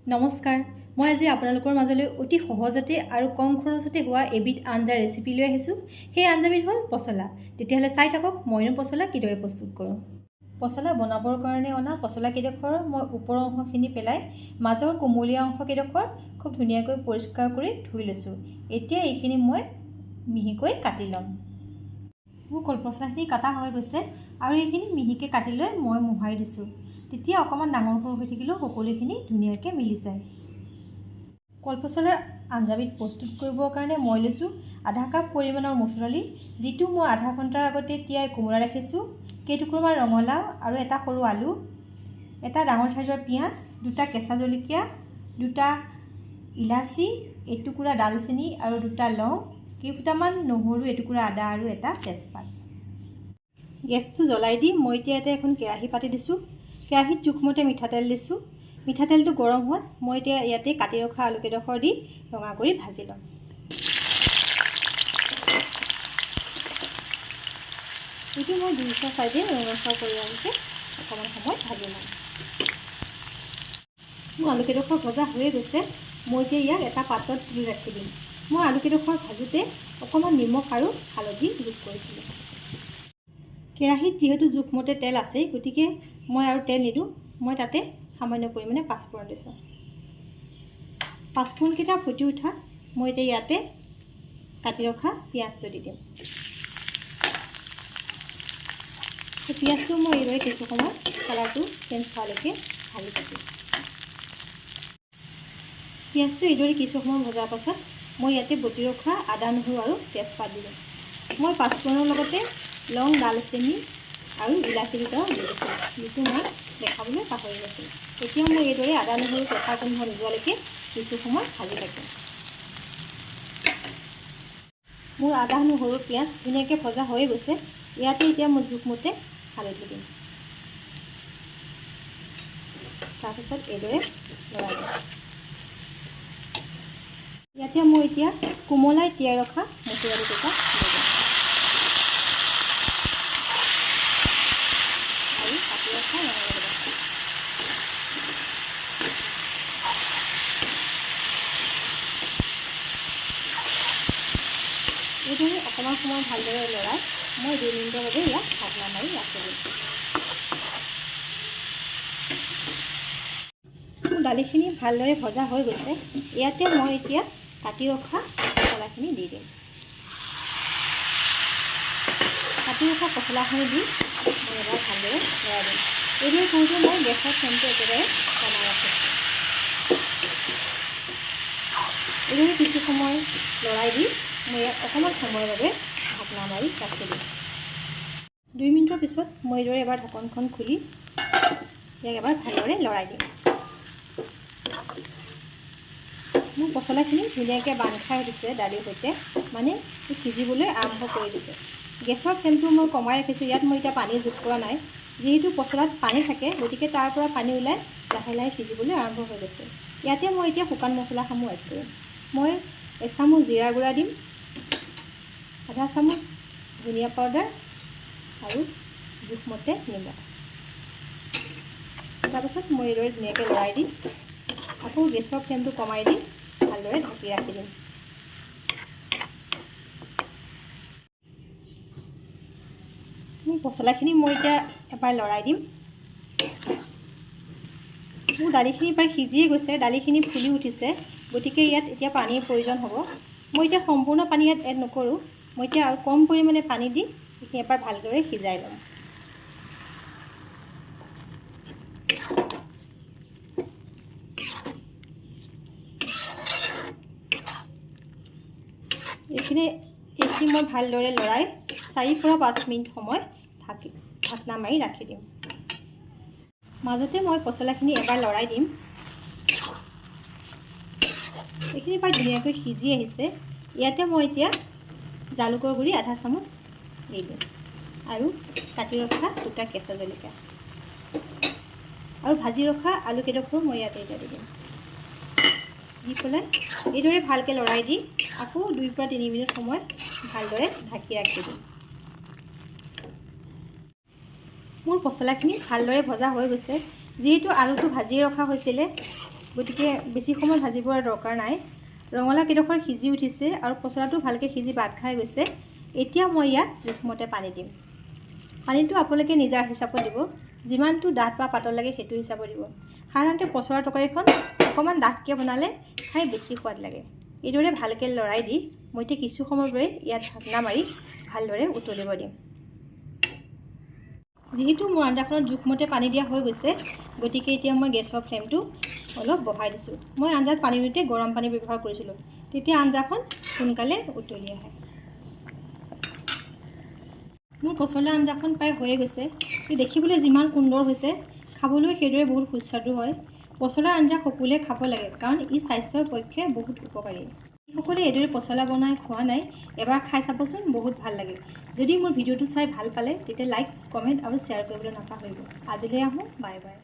নমস্কাৰ, মই আজি আপোনালোকৰ মাজলৈ অতি সহজতে আৰু কম খৰচতে হোৱা এবিধ আঞ্জাৰ ৰেচিপি লৈ আহিছোঁ। সেই আঞ্জাবিধ হ'ল পচলা। তেতিয়াহ'লে চাই থাকক মইনো পচলা কিদৰে প্ৰস্তুত কৰোঁ। পচলা বনাবৰ কাৰণে অনা পচলা কেইডোখৰ মই ওপৰৰ অংশখিনি পেলাই মাজৰ কুমলীয়া অংশকেইডোখৰ খুব ধুনীয়াকৈ পৰিষ্কাৰ কৰি ধুই লৈছোঁ। এতিয়া এইখিনি মই মিহিকৈ কাটি ল'ম। মোৰ কলপচলাখিনি কটা হৈ গৈছে আৰু এইখিনি মিহিকৈ কাটি লৈ মই মোহাৰি দিছোঁ। তেতিয়া অকণমান ডাঙৰ সৰু হৈ থাকিলেও সকলোখিনি ধুনীয়াকৈ মিলি যায়। কলপচলাৰ আঞ্জাবিধ প্ৰস্তুত কৰিবৰ কাৰণে মই লৈছোঁ আধা কাপ পৰিমাণৰ মচুৰ দালি, যিটো মই আধা ঘণ্টাৰ আগতে তিয়াই কোমোৰা ৰাখিছোঁ, কেইটুকুৰামান ৰঙালাও আৰু এটা সৰু আলু, এটা ডাঙৰ চাইজৰ পিঁয়াজ, দুটা কেঁচা জলকীয়া, দুটা ইলাচি, এটুকুৰা ডালচেনি আৰু দুটা লং, কেইফুটামান নহৰু, এটুকুৰা আদা আৰু এটা তেজপাত। গেছটো জ্বলাই দি মই এতিয়া ইয়াতে এখন কেৰাহী পাতি দিছোঁ। কেৰাহীত জোখমতে মিঠাতেল দিছোঁ। মিঠাতেলটো গৰম হোৱাত মই এতিয়া ইয়াতে কাটি ৰখা আলুকেইডোখৰ দি ৰঙা কৰি ভাজি ল'ম। এইটো মই দুইশ চাইডে ৰঙচুৱা কৰি অকণমান সময় ভাজি ল'ম। মোৰ আলুকেইডোখৰ ভজা হৈয়ে গৈছে। মই এতিয়া ইয়াক এটা পাত্ৰত তুলি ৰাখি দিম। মই আলুকেইডোখৰ ভাজোঁতে অকণমান নিমখ আৰু হালধি যোগ কৰিছিলোঁ। কেৰাহীত যিহেতু জোখমতে তেল আছেই, গতিকে মই আৰু তেল নিদিওঁ। মই তাতে সামান্য পৰিমাণে পাঁচফোৰণ দিছোঁ। পাঁচফোৰণকেইটা ফুটি উঠাত মই এতিয়া ইয়াতে কাটি ৰখা পিঁয়াজটো দি দিম। পিঁয়াজটো মই এইদৰে কিছু সময় কালাৰটো চেঞ্জ হোৱালৈকে ভাজি থাকিম। পিঁয়াজটো এইদৰে কিছু সময় ভজাৰ পাছত মই ইয়াতে বটি ৰখা আদা, নহৰু আৰু তেজপাত দি দিম। মই পাঁচফোৰণৰ লগতে লং, ডালচেনি আৰু ইলাচি দুটাও দি দিছোঁ, যিটো মই দেখাবলৈ পাহৰি গৈছিলোঁ। এতিয়া মই এইদৰে আদা, নহৰু কেঁচা গোন্ধ নোযোৱালৈকে কিছু সময় ভাজি থাকিম। মোৰ আদা, নহৰু, পিঁয়াজ ধুনীয়াকৈ ভজা হৈয়ে গৈছে। ইয়াতে এতিয়া মই জোখমতে হালধি দিম। তাৰপিছত এইদৰে লৰাই দিম। ইয়াতে মই এতিয়া কোমলাই তিয়াই ৰখা মচুৰ দালি কেইটা দি দিম আৰু কাটি ৰখা ৰঙালাও। এইদৰে অকণমান সময় ভালদৰে লৰাই মই 2 মিনিটৰ বাবে ইয়াক ঢাকনা মাৰি ৰাখি দিম। মোৰ দালিখিনি ভালদৰে ভজা হৈ গৈছে। ইয়াতে মই এতিয়া কাটি ৰখা পচলাখিনি দি দিম। কাটি ৰখা পচলাখিনি দি মই এবাৰ ভালদৰে লৰাই দিম। এইদৰে কৰোঁতে মই গেছৰ ফ্লেমটো একেবাৰে কমাই ৰাখিছোঁ। এইদৰে কিছু সময় লৰাই দি মই ইয়াক অকণমান সময়ৰ বাবে ঢাকনা মাৰি ৰাখি দিম। 2 মিনিটৰ পিছত মই এইদৰে এবাৰ ঢাকনখন খুলি ইয়াক এবাৰ ভালদৰে লৰাই দিম। মোৰ পচলাখিনি ধুনীয়াকৈ বান্ধ খাই উঠিছে দালিৰ সৈতে, মানে সিজিবলৈ আৰম্ভ কৰি দিছে। গেছৰ ফ্লেমটো মই কমাই ৰাখিছোঁ। ইয়াত মই এতিয়া পানী যোগ কৰা নাই, যিহেতু পচলাত পানী থাকে, গতিকে তাৰ পৰা পানী ওলাই লাহে লাহে সিজিবলৈ আৰম্ভ হৈ গৈছে। ইয়াতে মই এতিয়া শুকান মছলাসমূহ এড কৰিম। মই এচামুচ জিৰা গুড়া দিম, আধা চামুচ ধনিয়া পাউডাৰ আৰু জোখমতে নিমখ। তাৰপাছত মই এইদৰে ধুনীয়াকৈ লৰাই দিম। আকৌ গেছৰ ফ্লেমটো কমাই দি ভালদৰে ঢাকি ৰাখি দিম। মোৰ পচলাখিনি মই এতিয়া এবাৰ লৰাই দিম। মোৰ দালিখিনি প্ৰায় সিজিয়ে গৈছে, দালিখিনি ফুলি উঠিছে, গতিকে ইয়াত এতিয়া পানীৰ প্ৰয়োজন হ'ব। মই এতিয়া সম্পূৰ্ণ পানী ইয়াত এড নকৰোঁ। মই এতিয়া আৰু কম পৰিমাণে পানী দি এইখিনি এবাৰ ভালদৰে সিজাই ল'ম। এইখিনি মই ভালদৰে লৰাই 4 পৰা 5 মিনিট সময় ঢাকনা মাৰি ৰাখি দিম। মাজতে মই পচলাখিনি এবাৰ লৰাই দিম। এইখিনি প্ৰায় ধুনীয়াকৈ সিজি আহিছে। ইয়াতে মই এতিয়া জালুকৰ গুড়ি আধা চামুচ দি দিম আৰু কাটি ৰখা দুটা কেঁচা জলকীয়া আৰু ভাজি ৰখা আলু কেইডোখৰো মই ইয়াতে এতিয়া দি দিম। দি পেলাই এইদৰে ভালকৈ লৰাই দি আকৌ 2 পৰা 3 মিনিট সময় ভালদৰে ঢাকি ৰাখি দিম। মোৰ পচলাখিনি ভালদৰে ভজা হৈ গৈছে। যিহেতু আলুটো ভাজি ৰখা হৈছিলে, গতিকে বেছি সময় ভাজিবৰ দৰকাৰ নাই। ৰঙালাও কেইডোখৰ সিজি উঠিছে আৰু পচলাটো ভালকৈ সিজি বাদ খাই গৈছে। এতিয়া মই ইয়াত জোখমতে পানী দিম। পানীটো আপোনালোকে নিজা হিচাপত দিব, যিমানটো ডাঠ বা পাতল লাগে সেইটো হিচাপত দিব। সাধাৰণতে পচলাৰ তৰকাৰীখন অকণমান ডাঠকৈ বনালে খাই বেছি সোৱাদ লাগে। এইদৰে ভালকৈ লৰাই দি মই এতিয়া কিছু সময়ৰ বাবে ইয়াত ঢাকনা মাৰি ভালদৰে উতলিব দিম। যিহেতু মোৰ আঞ্জাখনত জোখমতে পানী দিয়া হৈ গৈছে, গতিকে এতিয়া মই গেছৰ ফ্লেমটো অলপ বঢ়াই দিছোঁ। মই আঞ্জাত পানী দিওঁতে গৰম পানী ব্যৱহাৰ কৰিছিলোঁ, তেতিয়া আঞ্জাখন সোনকালে উতলি আহে। মোৰ পচলা আঞ্জাখন প্ৰায় হৈয়ে গৈছে। দেখিবলৈ যিমান সুন্দৰ হৈছে, খাবলৈ সেইদৰে বহুত সুস্বাদু হয়। পচলাৰ আঞ্জা সকলোৱে খাব লাগে, কাৰণ ই স্বাস্থ্যৰ পক্ষে বহুত উপকাৰী। যিসকলে এইদৰে পচলা বনাই খোৱা নাই, এবাৰ খাই চাবচোন, বহুত ভাল লাগে। যদি মোৰ ভিডিঅ'টো চাই ভাল পালে তেতিয়া লাইক, কমেণ্ট আৰু শ্বেয়াৰ কৰিবলৈ নাপাহৰিব। আজিলৈ আহোঁ, বাই বাই।